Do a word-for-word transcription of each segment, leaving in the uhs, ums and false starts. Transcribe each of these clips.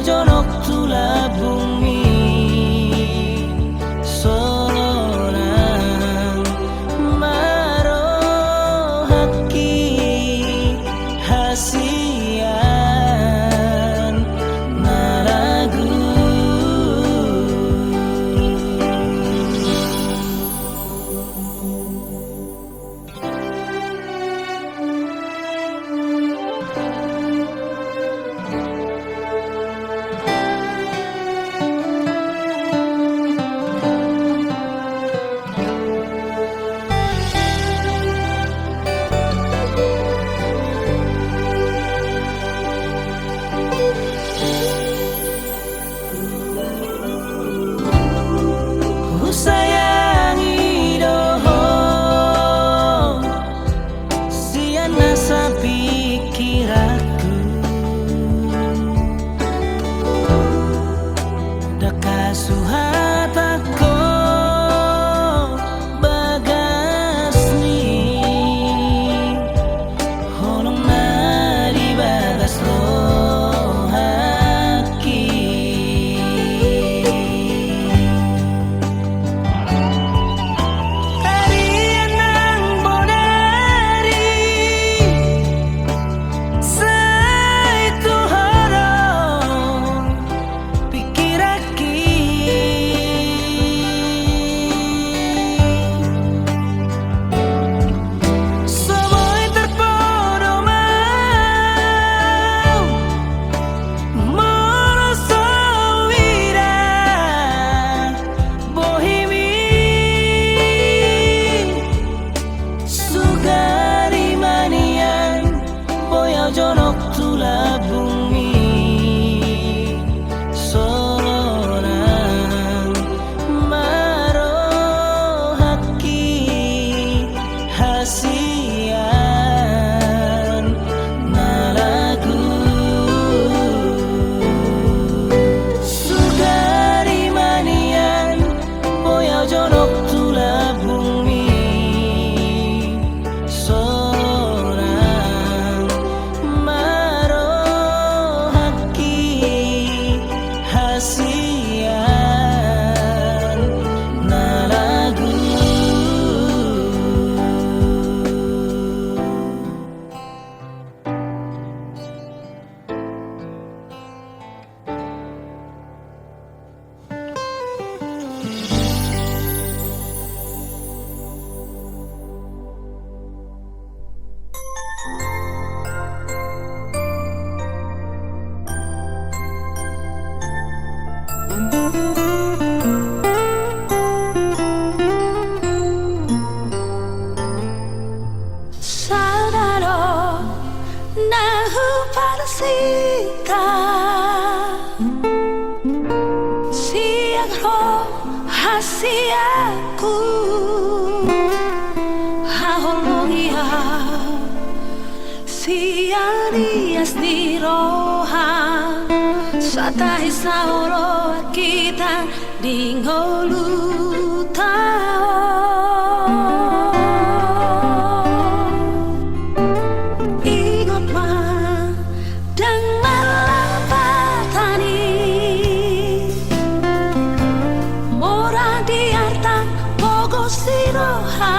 jonok tu lambungmi, sonang ma rohangki hasian na lagu. Husayangi do ho sian nasa pingkiranku, ndang hasuhatangko bagas ni holong na di bagas rohangki. Arian nang bodari sai tu ho do pingkiranki. So boi tarpodomon molo so huida bohimi. Sugari ma nian boi au jonok tu lambungmi, sonang ma rohangki hasian na lagu. Sugari ma nian boi au jonok tu lambungmi, sonang ma rohangki hasian na lagu. Sada do na hupasahat sian ho hasianku, haholongi au sian ias ni roha, satahi saoloan hita di ngolunta on. Ingot ma, ndang marlapatan i, mora di arta pogos ni roha.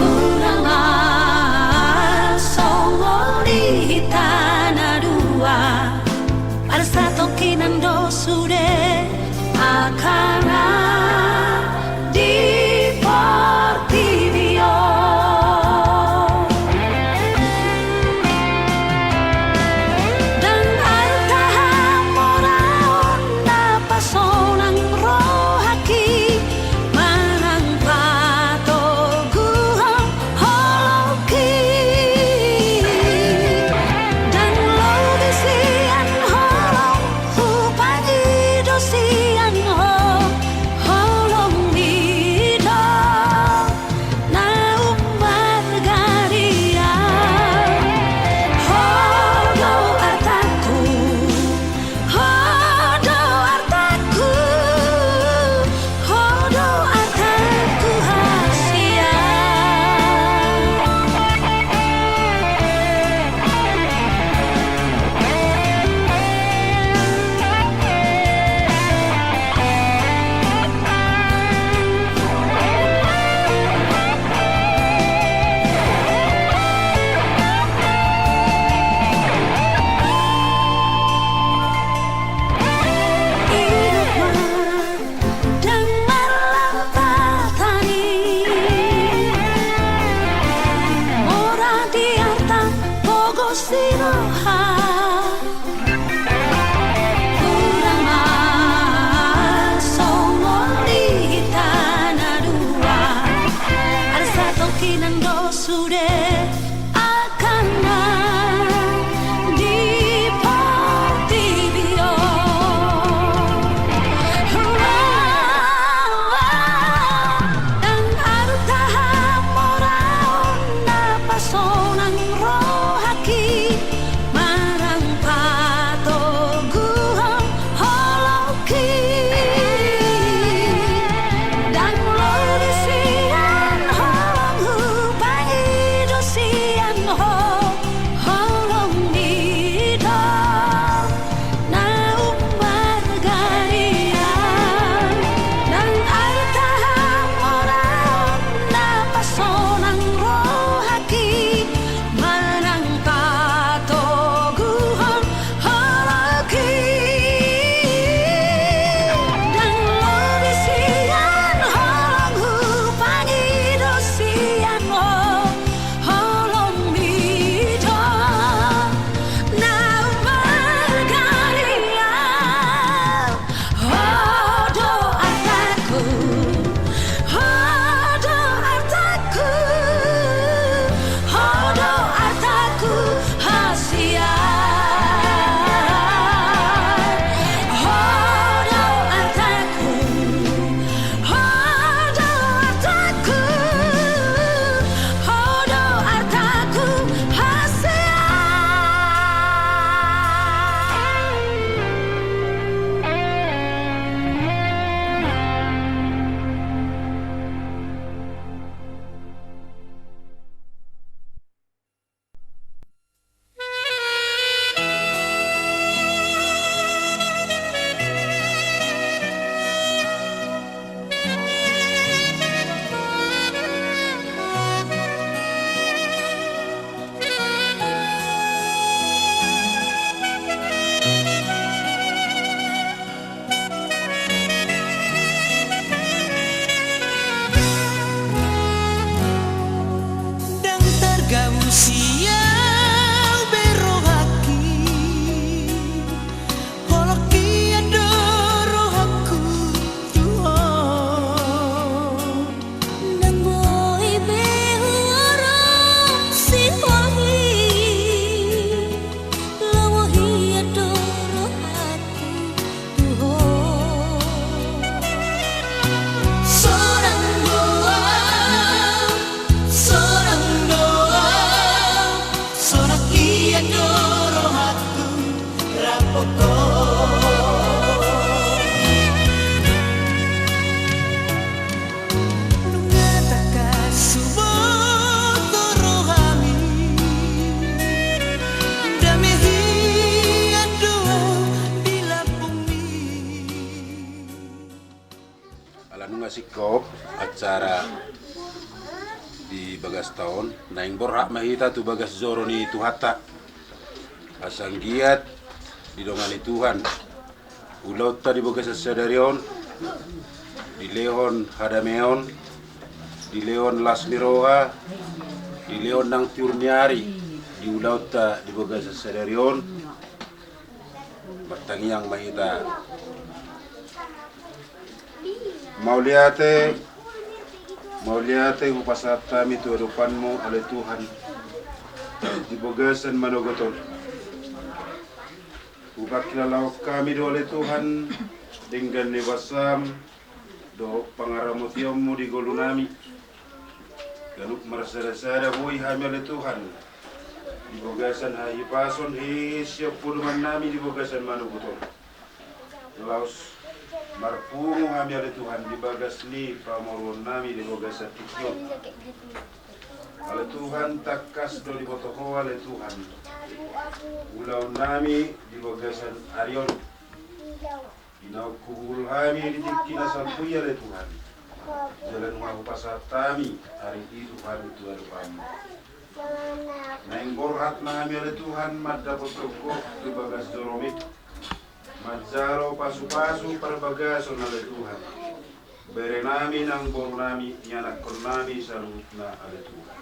Unang ma songon i hita na dua, parsatongkinan do sude angka na Nunga tangkas huboto hami, dame hian do di lambungmi. Ala nunga singkop acara di bagasta on, naeng borhat ma hita tu bagas joro ni Tuhanta. Asa anggiat didongani Tuhan ulaonta di bagasan sadari on, dilehon hadameon, dilehon las ni roha, dilehon nang tiur ni ari di ulaonta di bagasan sadari on. Martangiang ma hita. Mauliate, mauliate hupasahat hami tu adopanmu, ale Tuhan, di bagasan manogot on. Hupangkilalahon hami do, ale Tuhan, denggan ni basam dohot pangaramotionmu di ngolunami. Ganup marsadasada boi hami, ale Tuhan, di bagasan hahipason, he, sian podomannami di bagasan manogot on. Laos marpungu hami, ale Tuhan, di bagas ni pamoruonnami di bagasan tingki on. Ale Tuhan, tangkas do diboto Ho, ale Tuhan, ulaonnami di bagasan ari on. Di na hubulung hami di tingki na salpu i, ale Tuhan, jala nunga hupasahat hami ari i, Tuhan, tu adopanmu. Naeng borhat ma hami, ale Tuhan, mandapothon Ho tu bagas joromi, manjalo pasupasu parbagason, ale Tuhan. Berenami nang borunami, ianakkonnami saluhutna, ale Tuhan.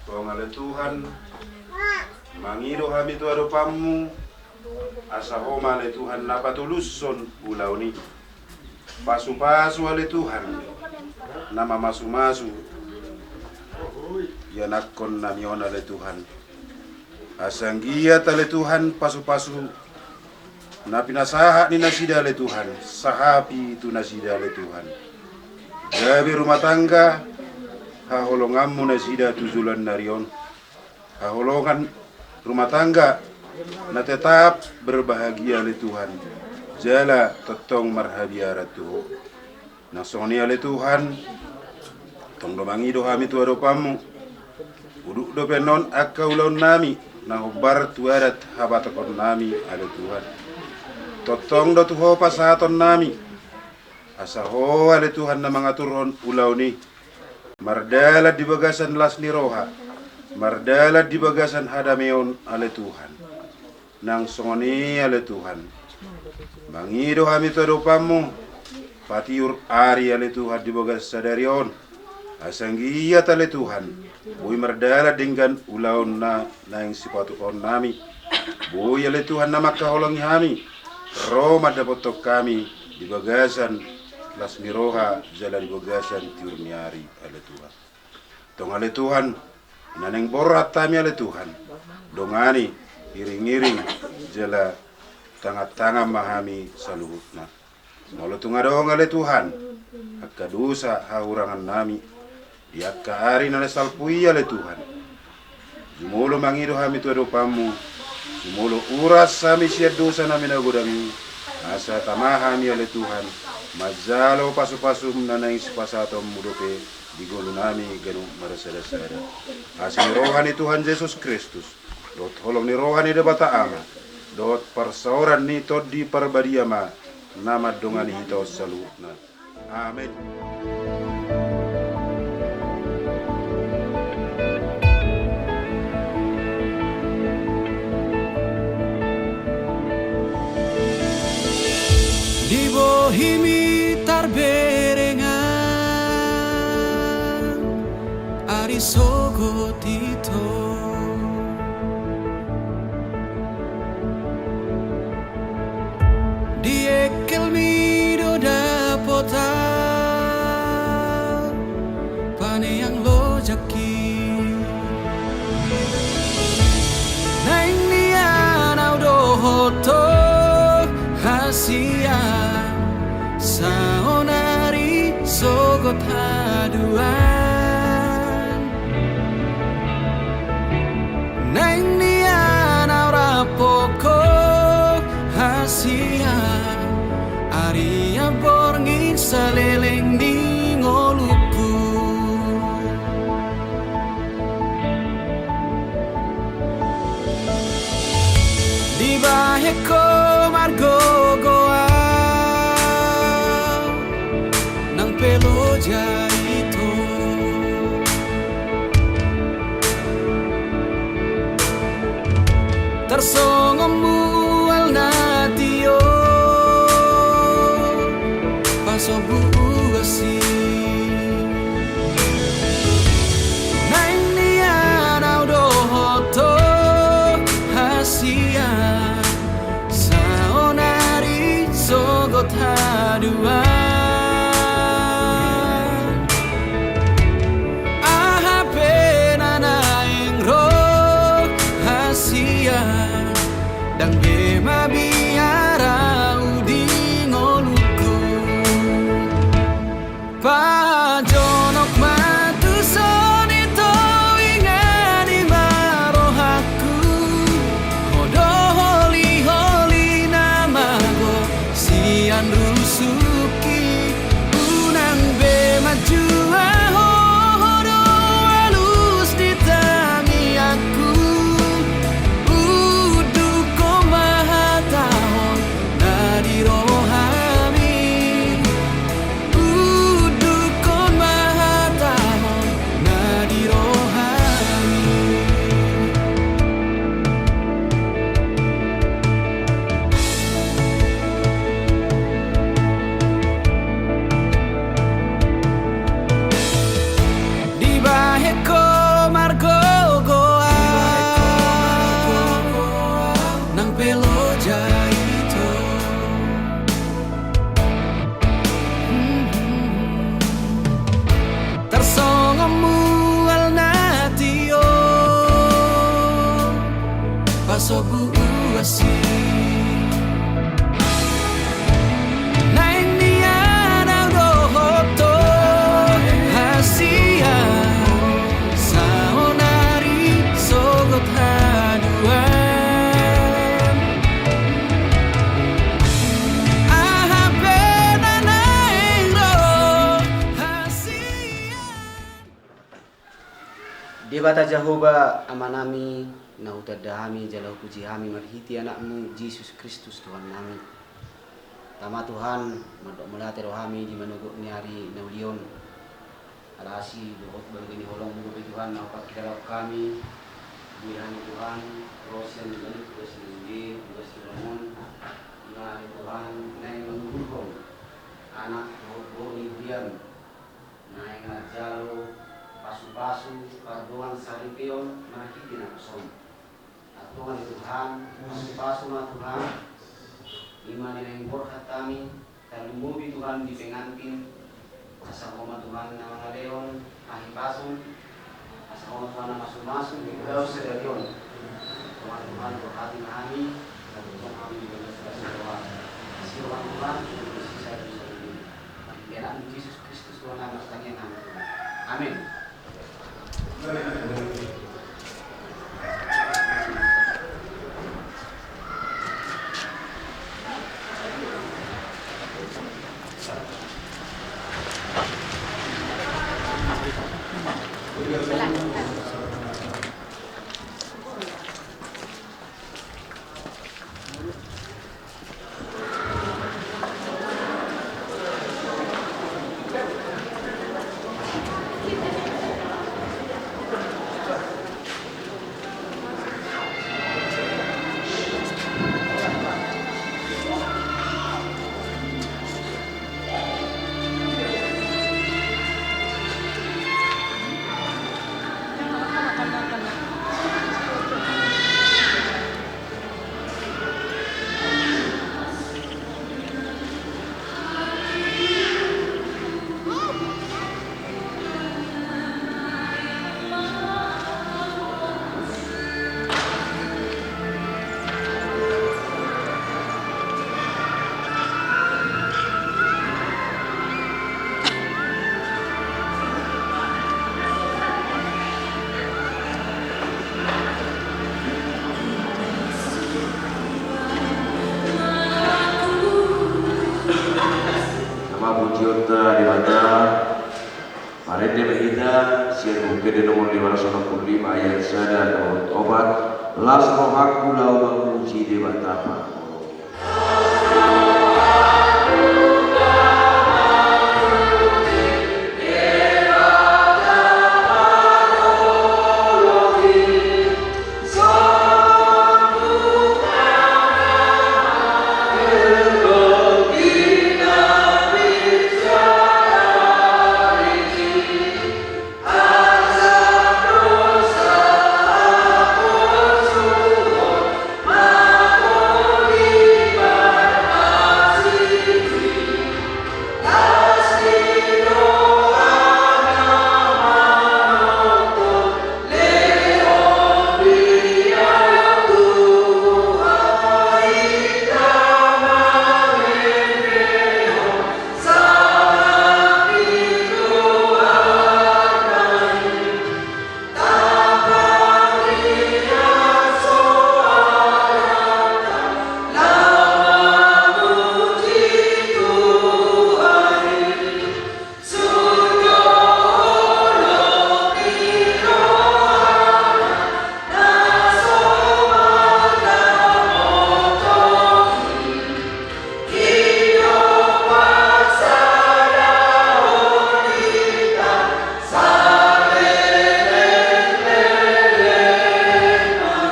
Tong, ale Tuhan, mangido hami tu adopanmu, asa Ho ma, ale Tuhan, na patulushon ulaon i. Pasupasu, ale Tuhan, na mamasumasu ianakkonnami on, ale Tuhan. Asa anggiat, ale Tuhan, pasupasu na pinasahat ni nasida, ale Tuhan, sahapi tu nasida, ale Tuhan, gabe rumah tangga haholonganmu nasida tu joloan ni ari on. Haholongan rumah tangga na tetap berbahagia, ale Tuhan, jala tongtong marhabiaran tu Ho. Nang songon i, ale Tuhan, tong do mangido hami tu adopanmu. Udut dope annon angka ulaonnami na hombar tu adat habatahonnami, ale Tuhan. Tongtong do tu Ho pasahatonnami. Asa Ho, ale Tuhan, na mangaturhon ulaon i, mardalan di bagasan las ni roha, mardalan di bagasan hadameon, ale Tuhan. Nang songon i, ale Tuhan, mangido hami tu adopanmu, patiur ari, ale Tuhan, di bagas sadari on. Asa anggiat, ale Tuhan, boi mardalan denggan ulaon na naeng sipatupaonnami. Boi, ale Tuhan, na mangkaholongi hami ro mandapothon hami di bagasan las ni roha jala di bagasan tiur ni ari, ale Tuhan. Tong, ale Tuhan, na naeng borhat hami, ale Tuhan, dongani, iring-iring jala tangan-tangan ma hami saluhutna. Molo tung adong, ale Tuhan, angka dosa hahurangannami di angka ari na salpu i, ale Tuhan, jumolo mangido hami tu adopanmu, jumolo uras hami sian dosanami na godang i, asa tama hami, ale Tuhan, manjalo pasupasum na naeng sipasahatonmu dope di ngolunami ganup marsadasada. Asi ni roha ni Tuhan Jesus Kristus, dohot holong ni roha ni Debata Ama, dohot parsaoran ni Tondi Parbadia ma na mandongani hita on saluhutna. Amen. Di bohimi tarberengan ari sogot ito. Di engkelmi do dapotan paneang lojangki. Naeng nian au dohot ho hasian saonari sogot haduan. Naeng nian au rap ho Dibahen Ho margogoan nang pe loja ito. Tarsongon mual na tio pasombu asi. Naeng nian ahu dohot ho hasian, saonari sogot haduan. Aha pe na naeng ro hasian, ndang be mabiar ahu di ngolungku. Pajonok ma tuson ito, ingani ma rohangku. Ho do holiholina mago sian rusukki. Unang be manjua ho, ho do alus di tangiangku. Undukkon ma hatahon na di rohami. Undukkon ma hatahon na di rohami. Dibahen Ho margogoan nang pe loja ito. Tarsongon mual na tio pasombu asi. Naeng nian ahu dohot ho hasian, saonari sogot haduan. Aha pe na naeng ro hasian. Debata Jahowa Amanami, na hutanda hami jala hupuji hami marhite Anakmu Jesus Kristus Tuhannami. Tama Tuhan, mandok mauliate do hami di manogot ni ari na uli on. Ala asi dohot baloge ni holongmu dope Tuhan na hupangkilala hami. Boi hami Tuhan ro sian ganup tugas ni sude, tugas ni holong on. Ima ale Tuhan naeng manguhulhon anak dohot boru ni huriaM. Naeng manjalo pasupasu pardongan saripeon marhite naposoM. Antong ale Tuhan, pasupasu ma Tuhan. Ima na naeng borhat hami, tarlumobi Tuhan di pengantin. Asa Ho ma Tuhan na mangalehon hahipason. Asa Ho ma Tuhan na masumasu di ulaon sadari on. Antong ale Tuhan, borhati ma hami. Antong hami di bagasan roha. Asi Ho ma Tuhan, di sisa di Anakmu Jesus Kristus Tuhan nami, martangiang hami. Amin. Nama pujionta Debata. Marende ma hita sian Buku Ende nomor lima ratus onom pulu lima ayat sada dohot opat. Las rohangku laho mamuji Debata parholong i.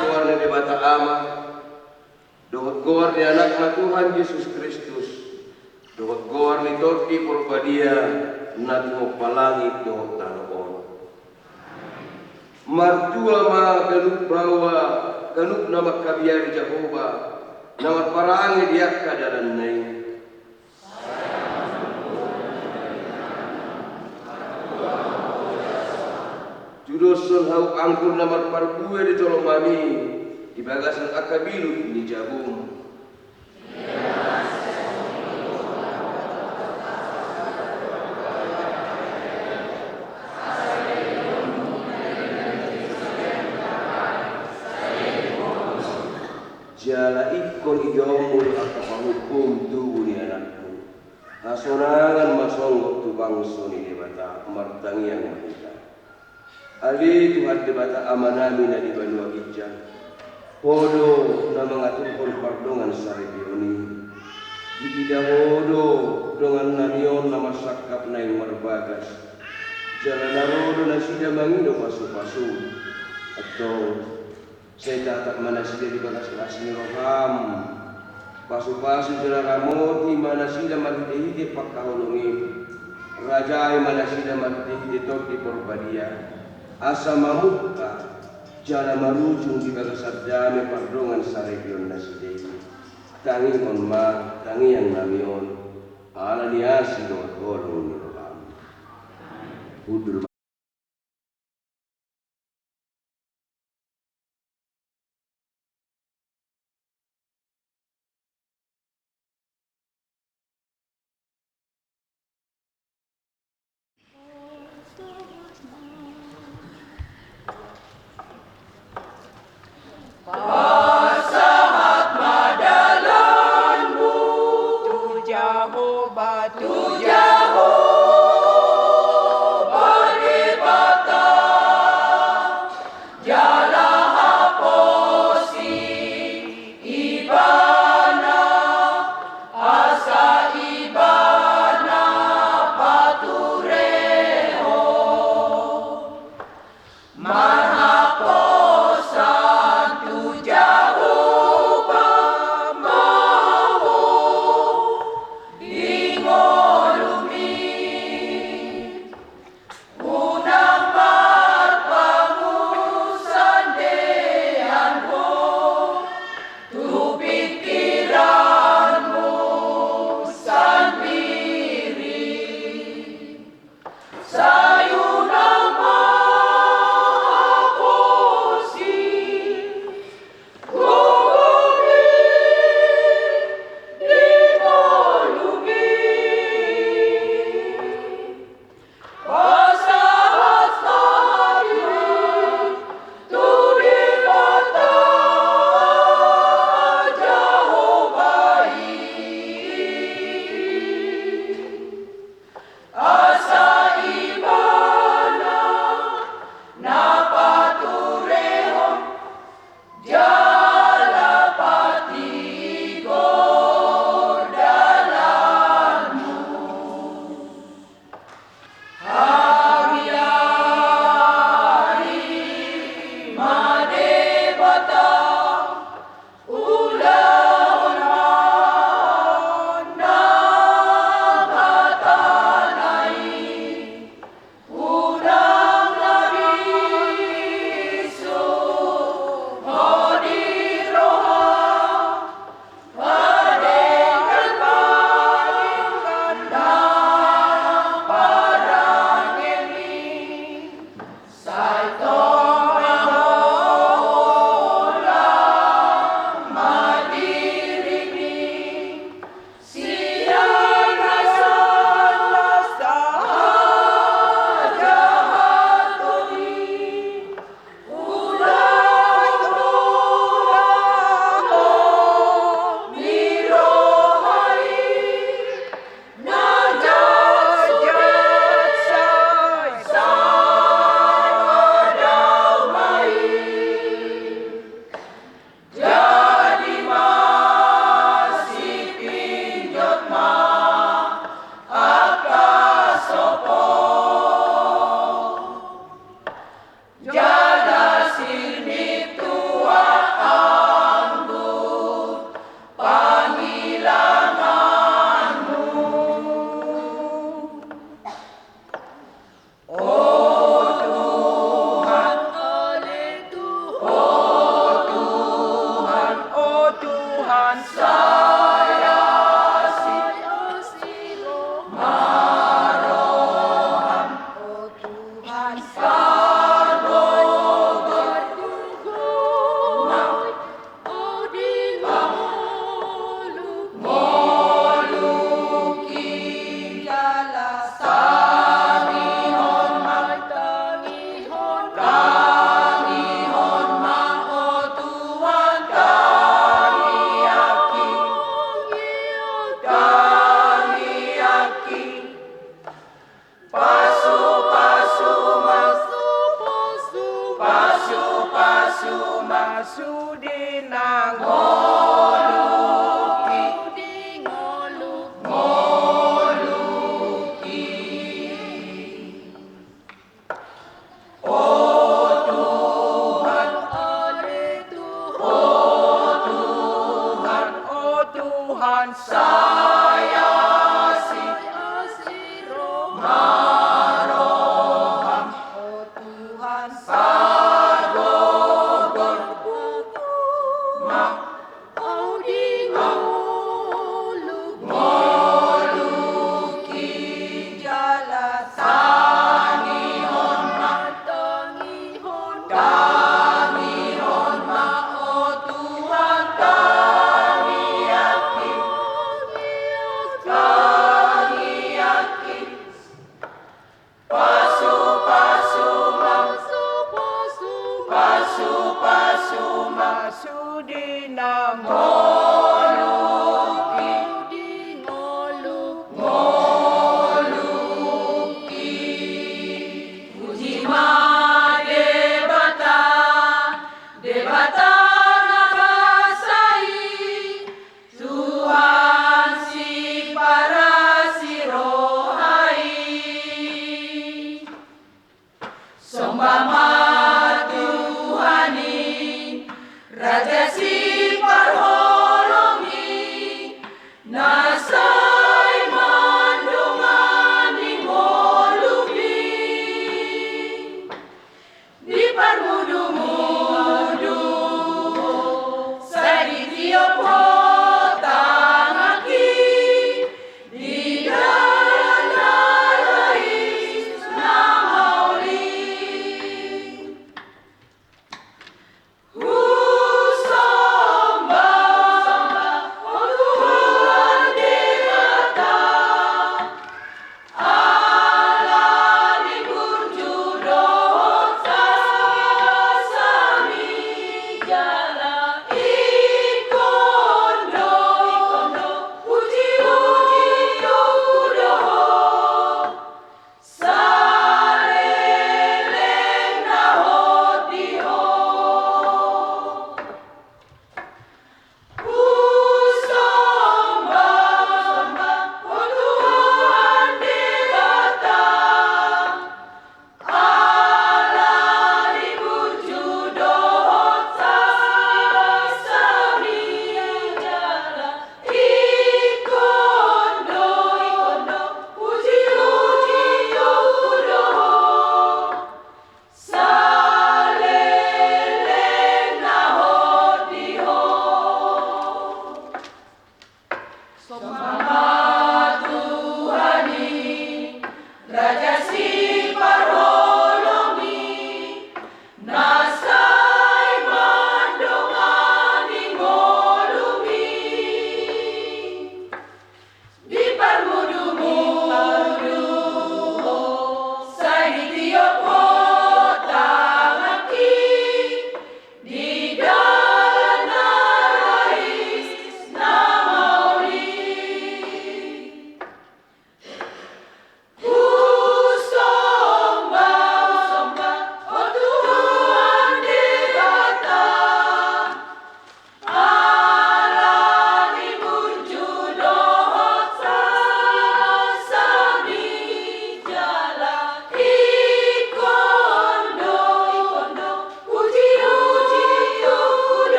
Goar ni Debata Ama, dohot goar ni Anakna Tuhan Jesus Kristus, dohot goar ni Tondi Porbadia, na tumompa langit dohot tano on. Martua ma ganup baoa, ganup na mangkabiari Jahowa, na marparange di angka dalanna i. Tudoshon hau anggur na marparbue di jolomami, di bagasan angka bilut ni jabum. Jala ingkon idaonmu do angka pahuphum tubu ni anakmu. Hasonangan ma songgop tu bangso ni Debata. Martangiang ma hita. Ale Tuhan Debata Amanami na di banua ginjang, Ho do na mangaturhon pardongansaripeon i. Diida Ho do dongannami on na marsangkap naeng marbagas, jala na ro do nasida mangido pasupasum. Antong, sai tatap ma nasida di bagas las ni roham. Pasupasu jala ramoti ma nasida marhitehite pangkaholongi. Rajai ma nasida marhitehite Tondi Porbadia, asa mamungka jala marujung di bagasan dame pardongansaripeon nasida i. Tangihon ma tangiangnami on, ala ni asi dohot holong ni roham. Hundul ma. Pasahat ma dalanmu tu Jahowa, tu Jahowa di Tuhan, sai asi, asi roham. O Tuhan, sai gogo ma. O di ngoluk, ngoluk i jala tangihon ma, tangihon, tangihon ma, o Tuhan, tangiangki, tangiangki. Pasu-pasu ma, pasu-pasu ma sude na ngoluk i, ngoluk i. O Tuhan, o Tuhan, o Tuhan, sai asi, asi roham. O Tuhan, sai gogo ma. O di ngoluk, ngoluk i jala tangihon ma, tangihon, tangihon ma, o Tuhan, tangiangki,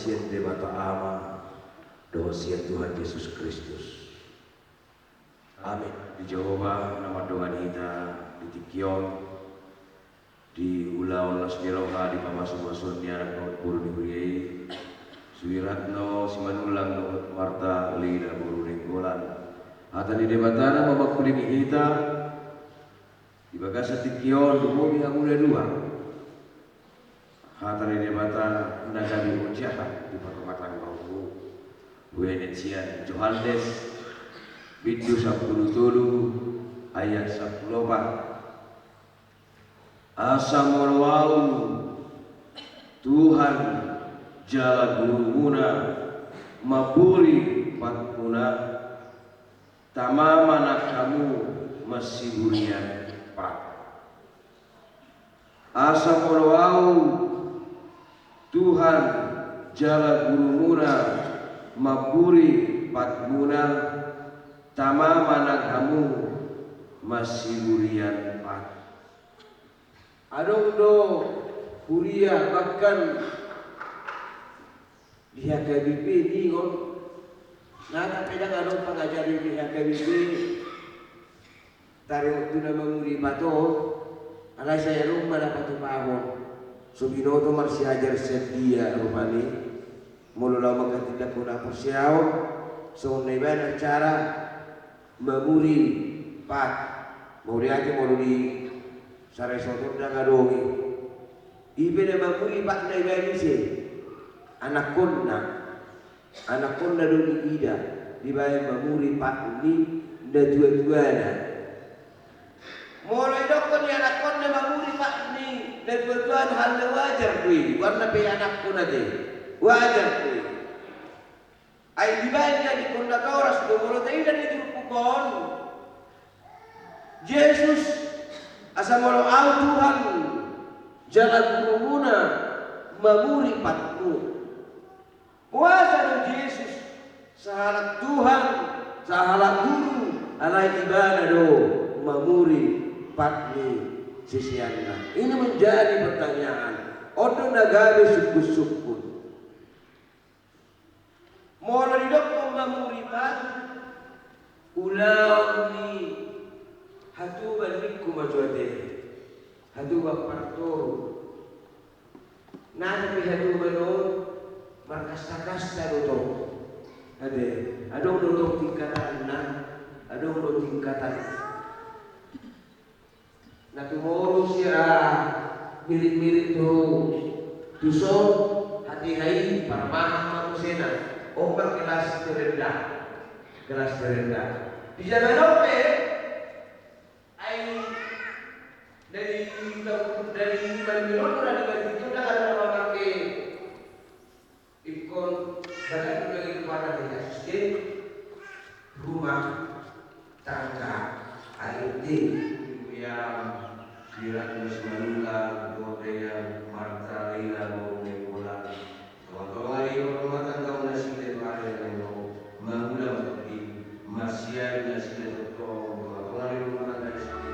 Sian Debata Ama dohot sian Tuhan Jesus Kristus. Amin. Di Jahowa na mandongani hita di tingki on, di ulaon las ni roha di pamasumasuon ni anak dohot boru ni huria i, Suwiratno Simanullang dohot Marta Lina boru Nainggolan. Hata ni Debata na mamangkulingi hita di bagasan tingki on, lumobi hamu na dua. Hata ni Debata na gabe ojahan di parromatanmu. Huenet sian Johannes bindu sampulu tolu ayat sampulu opat. Asa molo ahu Tuhan jala gurumuna mamburi patmuna, tama ma nang hamu masiburian pat. Asa molo ahu Tuhan jala gurumuna mamburi patmuna, tama ma nang hamu masiburian pat. Adong do huria bahkan di H K B P ningon, na tapi ndang adong pangajari di H K B P taringot tu na manguri pat on, alai sai adong ma na patupahon. So binoto marsiajar sian dia rupani, molo laho manghatindanghon haporseaon, songon na ibaen acara manguri pat. Mauliate molo di Sarisoton ndang adong i. I pe na manguri pat na ibaen ise? Anakkonna. Anakkonna do diida, dibaen manguri pat ni natuatuana. Molo idokkon ni anakkonna manguri pat ni natuatuana, hal na wajar do i, goarna pe anakkon ate. Wajar do i. Ai dibaen diadikkon natoras do. Molo taida di turpuk on, Jesus, asa molo ahu Tuhan jala gurumuna manguri patmu. Boasa do Jesus sahalak Tuhan, sahalak guru, alai ibana do manguri pat ni siseanna? Ini menjadi pertanyaan. On do na gabe sungkunsungkun. Molo didokkon manguri pat, ulaon ni hatoban ningku ma jo ate, hatoban partoru. Na tapi hatoban on markastakasta do tong. Ate, adong do tong tingkatanna, adong do tingkatan. Na tumoru sian mirit-mirit tu, tuson, hatiha i parmahan ma musena. On ma kelas terendah. Kelas terendah. Di jaman on pe, ai dari, dari lima miliar dari bagi itu dah ada mamake. Ingkon badan lagi kepada dia. Rumah tangga A R T. Ia, Suwiratno Simanullang, Botea Marta Lina, Boru Nainggolan. Tonga-tonga ni rumah tangga nasida tu ari na naeng ro. Mangula ma tondi, marsiajar nasida tongtong, tonga-tonga ni rumah tangga nasida.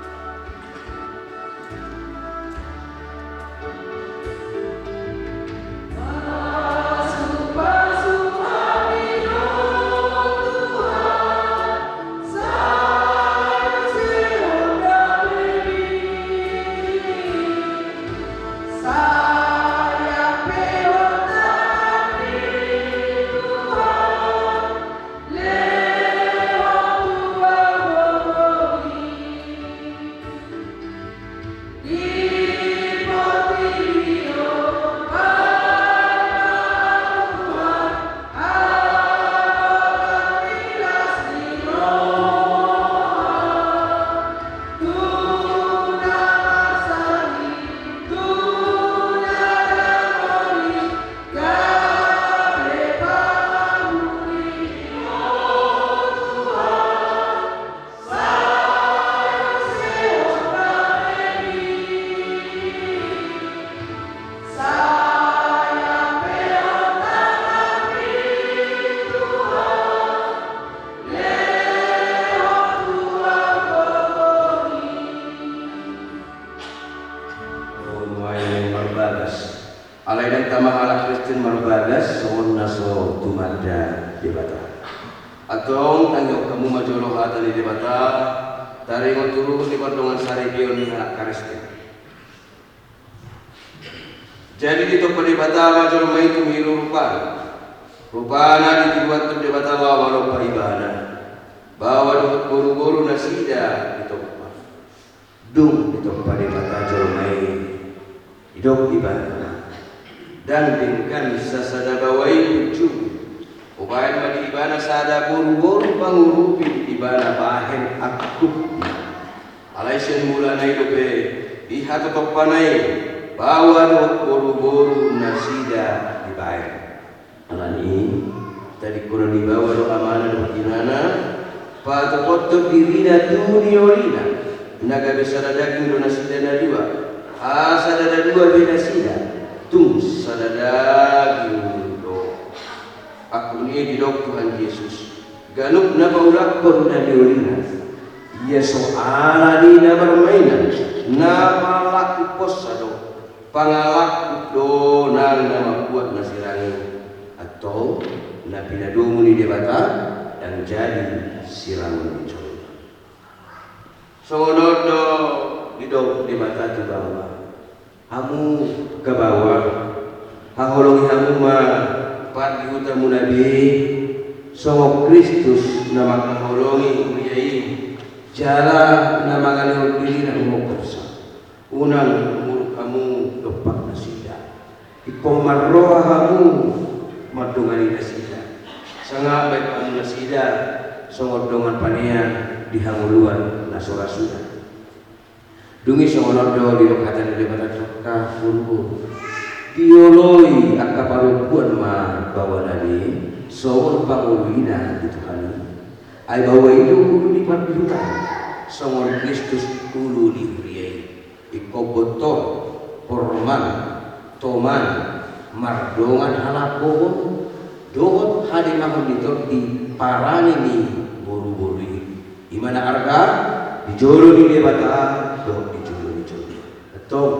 Alai ndang tama halak Kristen marbagas songon na so tumanda Debata. Antong tangihon hamu ma jolo hata ni Debata, taringot tu ruhut ni pardongansaripeon ni halak Kristen. Jadi ditompa Debata ma jolma i tu milu rupana. Rupana ditiruonhon Debata laho manompa ibana. Baoa dohot boruboru nasida ditompa. Dung ditompa Debata jolma i, didok ibana: Ndang denggan sasada baoa i punjung. Hubahen ma di ibana sada boruboru pangurupi ibana bahen angkup. Alai sian mulana i dope dihatotompana i baoa dohot boruboru nasida dibahen. Alani i, tadingkonon ni baoa do amana dohot inana patopothon dirina tu niolina. Na gabe sada daging do nasida na dua. Hasada na dua be nasida, tung sada daging do. Angkup ni i didok Tuhan Jesus: Ganup na paulakkon na niolina, ia so ala ni na marmainan, na pangalakkon posa do. Pangalakkon do nang na mambuat na sirang i. Antong na pinadomu ni Debata ndang jadi sirangon ni jolma. Songon on do didok Debata tu baoa: Hamu angka baoa, haholongi hamu ma pardihutamuna be songon Kristus na mangkaholongi huria i jala na mangalehon dirina humongkopsa. Unang muruk hamu dompak nasida. Ingkon marroha hamu mandongani nasida. Sanga baen hamu nasida songon dongan panean di hangoluan na so ra suda. Dung i songon on do didok hata ni Debata tu angka boruboru: Dioloi angka parompuan ma baoana be songon pangoluina di Tuhan i. Ai baoa i do ulu ni pardihuta, songon Kristus ulu ni huria i. Ingkon bontor, porman, toman, mardongan halangkohon dohot hademahon ni tondi parange ni boruboru i. I ma na arga di jolo ni Debata dohot di jolo ni jolma. Antong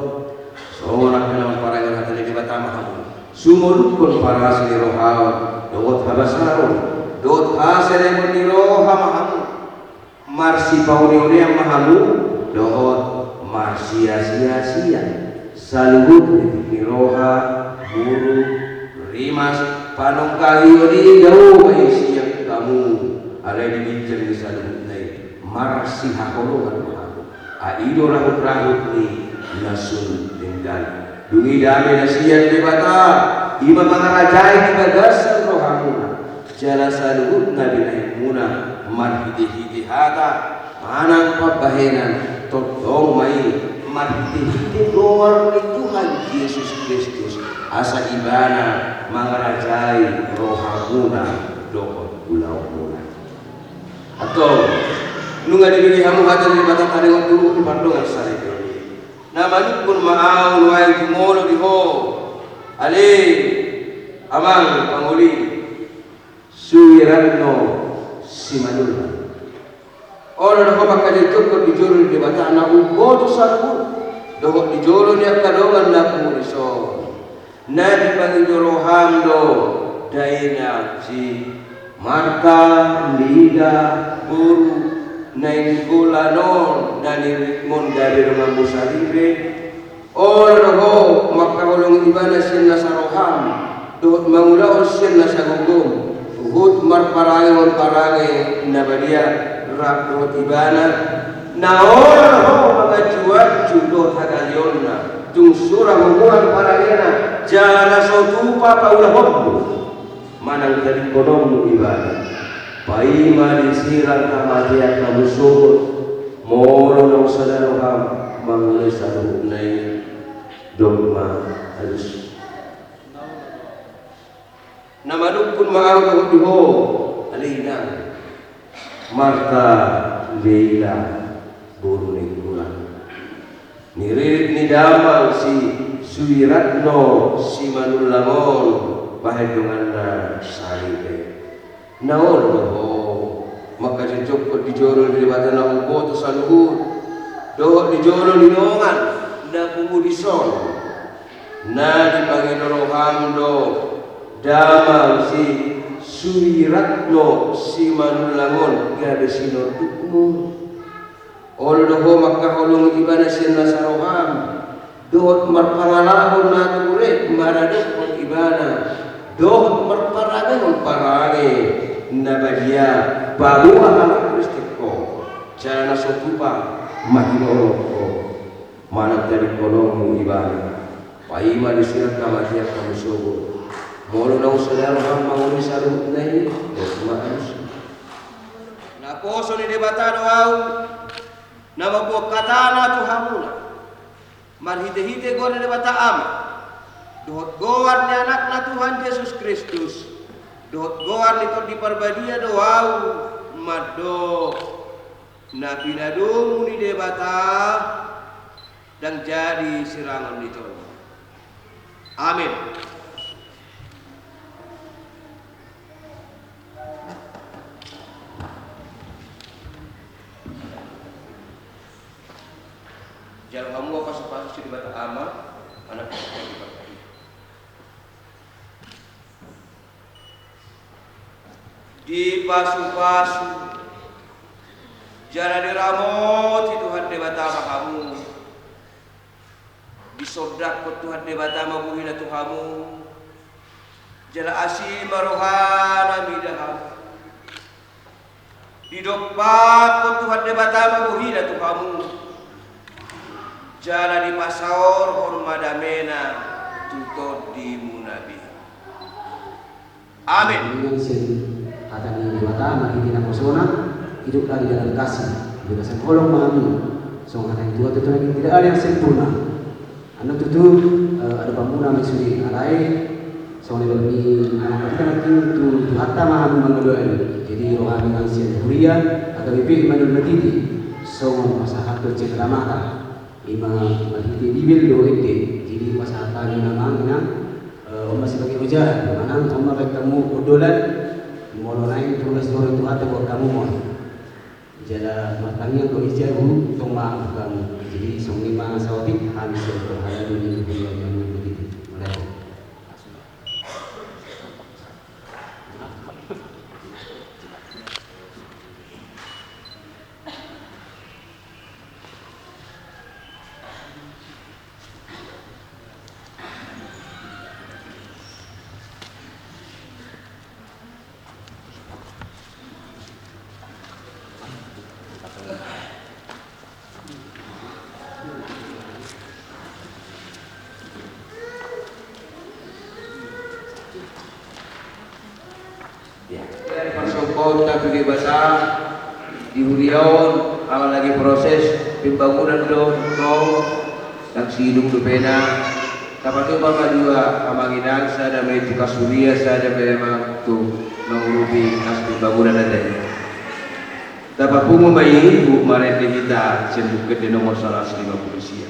songon angka na marparange hata ni Debata ma hamu, sumolukhon parasi ni roha dohot habasaron dohot haseleman ni roha ma hamu. Marsipauneunean ma hamu dohot marsiasiasian. Saluhut ni roha, muruk, rimas, panongkahion i dao ma i sian hamu. Alai di ginjang ni saluhutna i marsihaholongan ma hamu. Ai i do rahutrahut ni na sun denggan. Dung i dame na sian Debata i ma mangarajai di bagasan rohamuna. Jala saluhutna binahenmuna marhitehite hata manang pambahenan tongtong ma i marhitehite goar ni Tuhan Jesus Kristus, asa Ibana mangarajai rohamuna dohot ulaonmuna. Antong nunga dibege hamu hata ni Debata taringot tu ruhut ni pardongansaripeon i. Na manungkun ma ahu nuaeng jumolo di ho, ale amang pangoli, suiranno simanullang. Olo do ho mangkajongjongkon di jolo ni Debata na umboto saluhut dohot di jolo ni angka dongan na pungu dison. Na dipangido roham do dainang si Marta, Lida, boru, naeng holan on na niriritmon gabe donganmu saripe. Olo do ho mangkaholongi ibana sian nasa roham dohot mangulahon sian nasa gomgom, huhut marparangehon parange na badia rap dohot ibana. Na olo do ho manganjuanju dohot hagaleonna, tung sura homoan parangena jala na so tupa paulahonmu manang tadingkononmu ibana. Paima disirang hamatean hamu songon, molo naung sada roham mangulahon saluhutna i. Dok ma alus. Na manungkun ma ahu dohot di ho, ale inang. Marta, Lida, boru ni Tulang. Niririt ni damang si Suiratno Simanullang on bahen donganna saripe. Na olo do ho mangkajongjongkon di jolo ni Debata na umboto saluhut dohot di jolo ni dongan na pungu dison. Na dipangido roham do damang si Suiratno Simanullang on gabe sinondukmu. Olo do ho mangkaholongi ibana sian nasa roham, dohot marpangalaho na ture maradophon ibana, dohot marparangehon parange na badia paboa halak Kristen ho, jala na so tupa mahinolong ho. Manang tadingkononmu ibana, paima disirat hamatean hamu sogot. Molo naung sada roham mangoli saluhutna i, dos ma alusna. Naposo ni Debata do ahu, na mamboan hatana tu hamuna, marhitehite goar ni Debata Ama, dohot goar ni Anakna Tuhan Jesus Kristus, dohot goar ni Tondi Parbadia do ahu mandok. Na pinadomu ni Debata ndang jadi sirangon ni tondi. Amin. Jalo hamu pasu-pasu sian Debata Ama, Anak, Tondi Parbadia. Dipasu-pasu jala diramoti Tuhan Debata ma hamu. Disondangkon Tuhan Debata ma bohina tu hamu, jala asi ma rohana mida hamu. Didompakkon Tuhan Debata ma bohina tu hamu, jala dipasaorhon ma damena tu tondimuna be. Amin. Dengan sen hata ni Debata, marhite naposona, hiduplah di dalam kasih. Di bagasan holong ma hami, songon hata ni Tuhan, tentu lagi tidak ada yang sempurna. Annon tutu, eh, adopanmuna ma i sude, alai songon na nidok ni amang pandita nangkin, tu Tuhanta ma hami mangadopi. Jadi rohami nang sian huria H K B P Immanuel Martiti, songon pasahathon cenderamata. Ima marhite Bibel do ende. Jadi pasahat hami ma amang inang, eh, on ma sebagai ojahan, manang on ma baen hamu ondolan, molo naeng tunas ni roha ni Tuhanta buat hamu ma on. Jala martangiang do i jabu tong ma hamu. Jadi songon i ma saotik hami sian parhalado ni huria Immanuel Martiti. Mauliate. Ya, parsombaonta tu Debata di huria on, ala lagi proses pembangunan do, tong, ndang sidung dope na. Tapatupa ma dua amang inang, sada ma i tu kas huria, sada ma i amang tu mangurupi kas pembangunan ate. Tapapungu ma i, huhut marende hita sian Buku Ende nomor saratus lima pulu sia.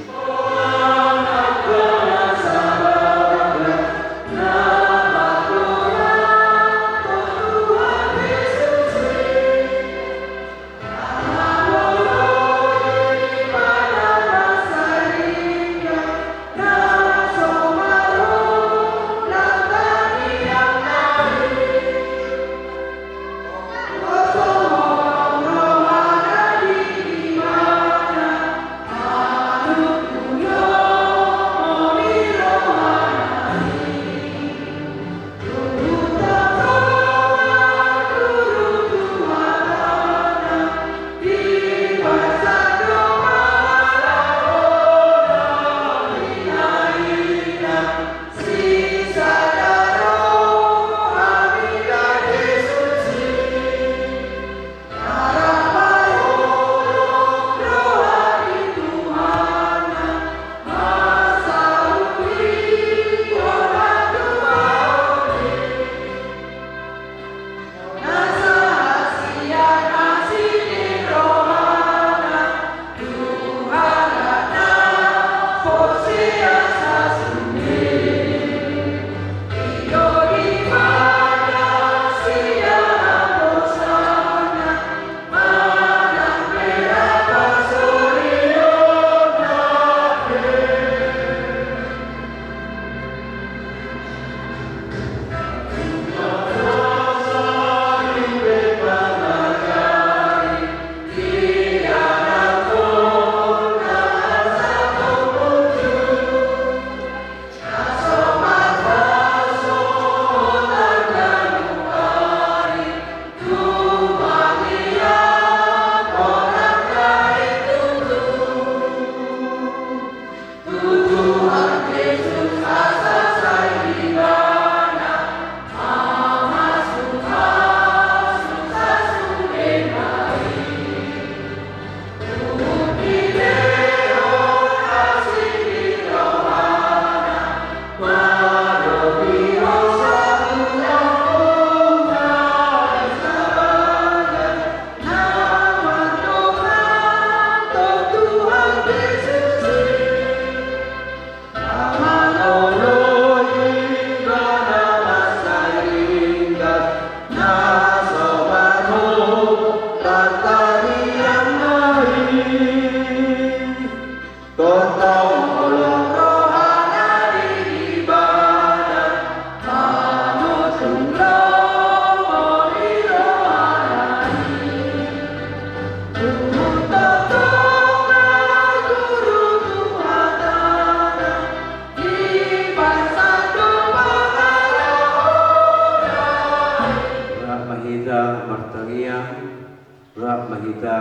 Ma hita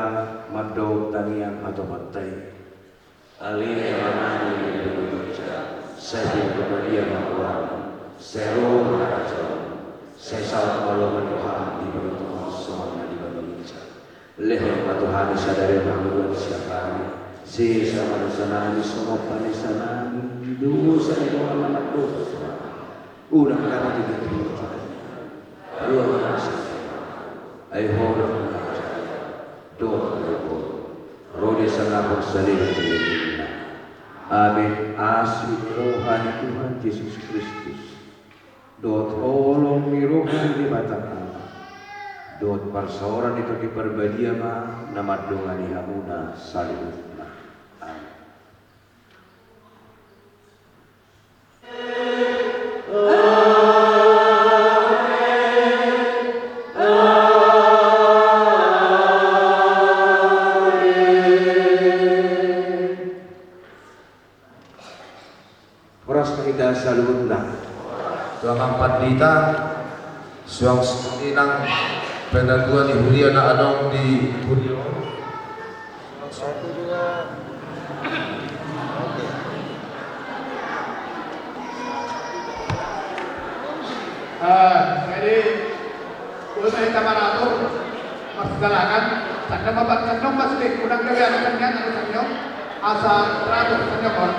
mandok tangiang patomanta i. Ale Amanami na di banua ginjang, sai pinarbadia ma goarMu, sai ro ma harajaonMu, sai saut ma lomo ni rohaM di banua tonga on songon na di banua ginjang. Lehon ma tu hami sadari on hangoluan siapari, sesa ma dosanami songon panesanami di dosa ni dongan na mardosa tu hami. Unang hami dibahen tu partangiangan, palua ma hami sian harajaon. Ai Ho do na manjalo, dohot na manjalo, ro di sangapon saleleng ni lelengna. Amin. Asi ni roha ni Tuhan Jesus Kristus, dohot holong ni roha ni Debata Ama, dohot parsaoran ni Tondi Parbadia ma na mandongani hamuna saluhutna. Amin. Horas ma hita saluhutna. Tulang pandita, suang songon i nang penatua ni huria na adong di huria on. Ah, jadi, udah hita maratur, marsidalangan, sandok ma, sandok ma sude, unang gabe anu tangiang, anu tangiang. Asa teratur, sandok on.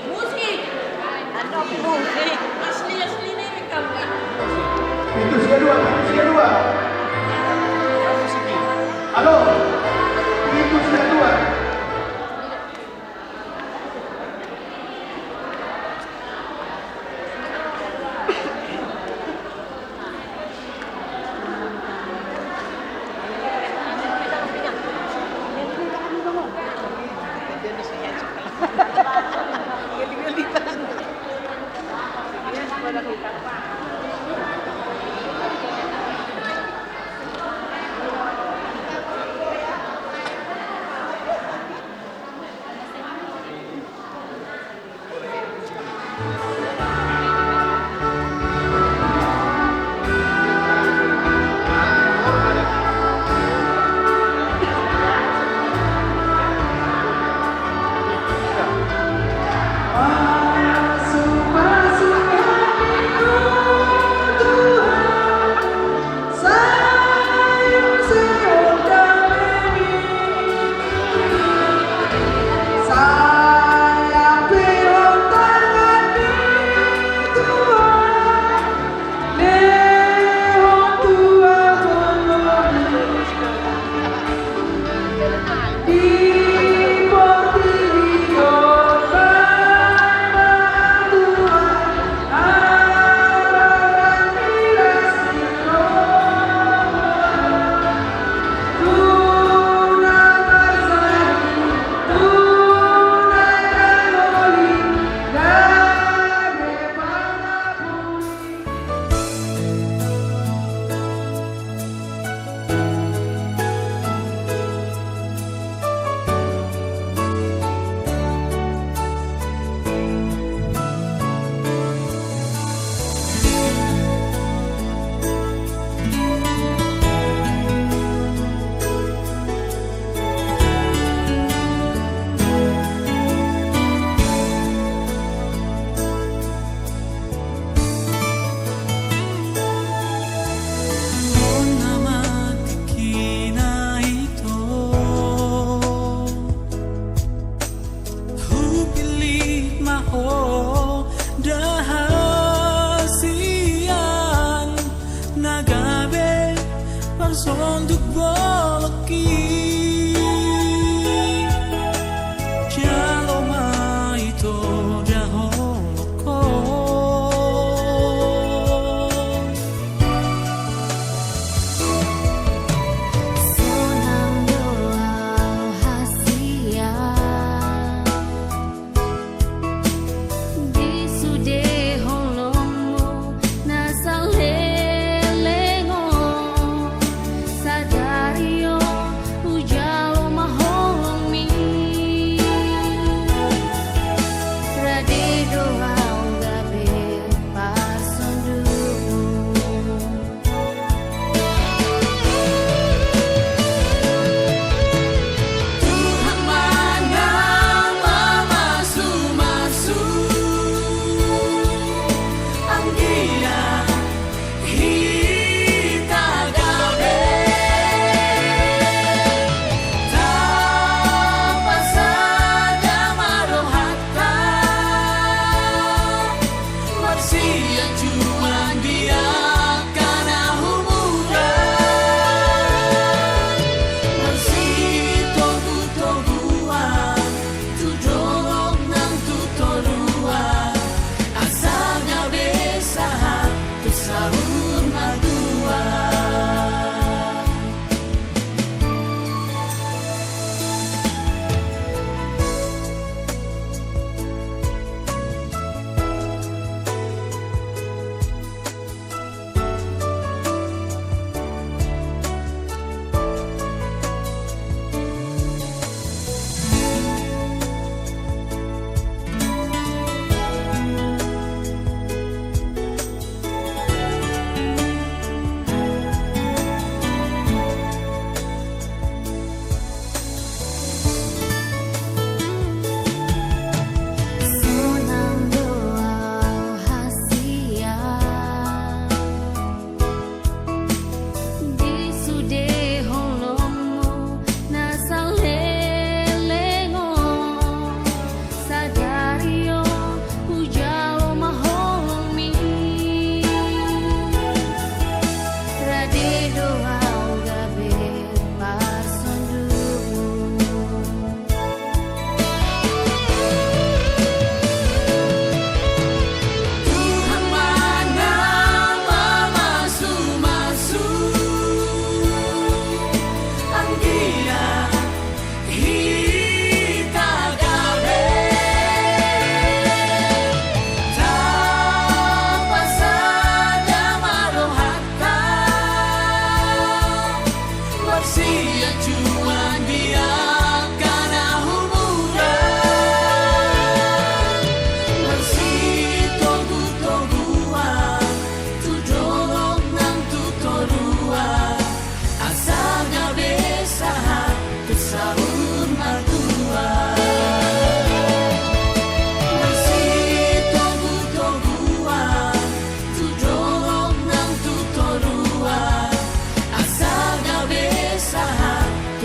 Musik. Musik. Asli, asli ni, rekam, kan? Pitu sia dua, pitu sia dua. Halo. Pitu sia dua.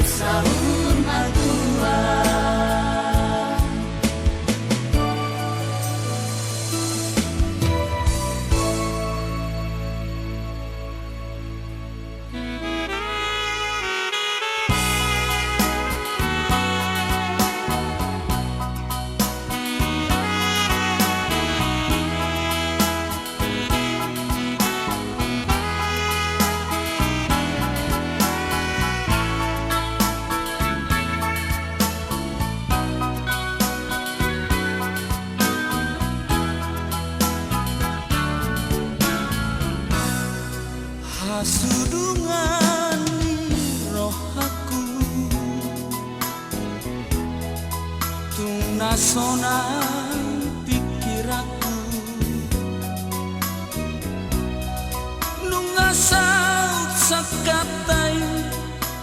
Saur matua. Hasudungan ni rohangku, tung na sonang pingkiranku. Nunga saut sangkanta i,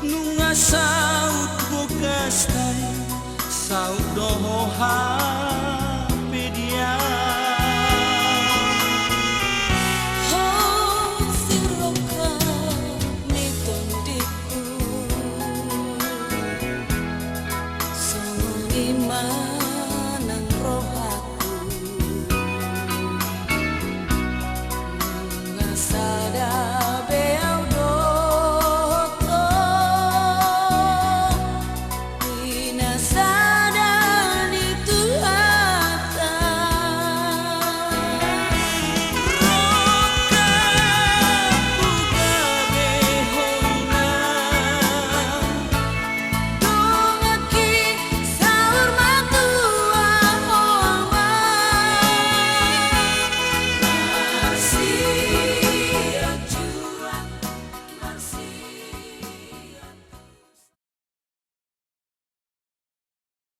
nunga saut bogasta i, saut do ho hape dia. Ho sirongkap ni tondingku, songon i ma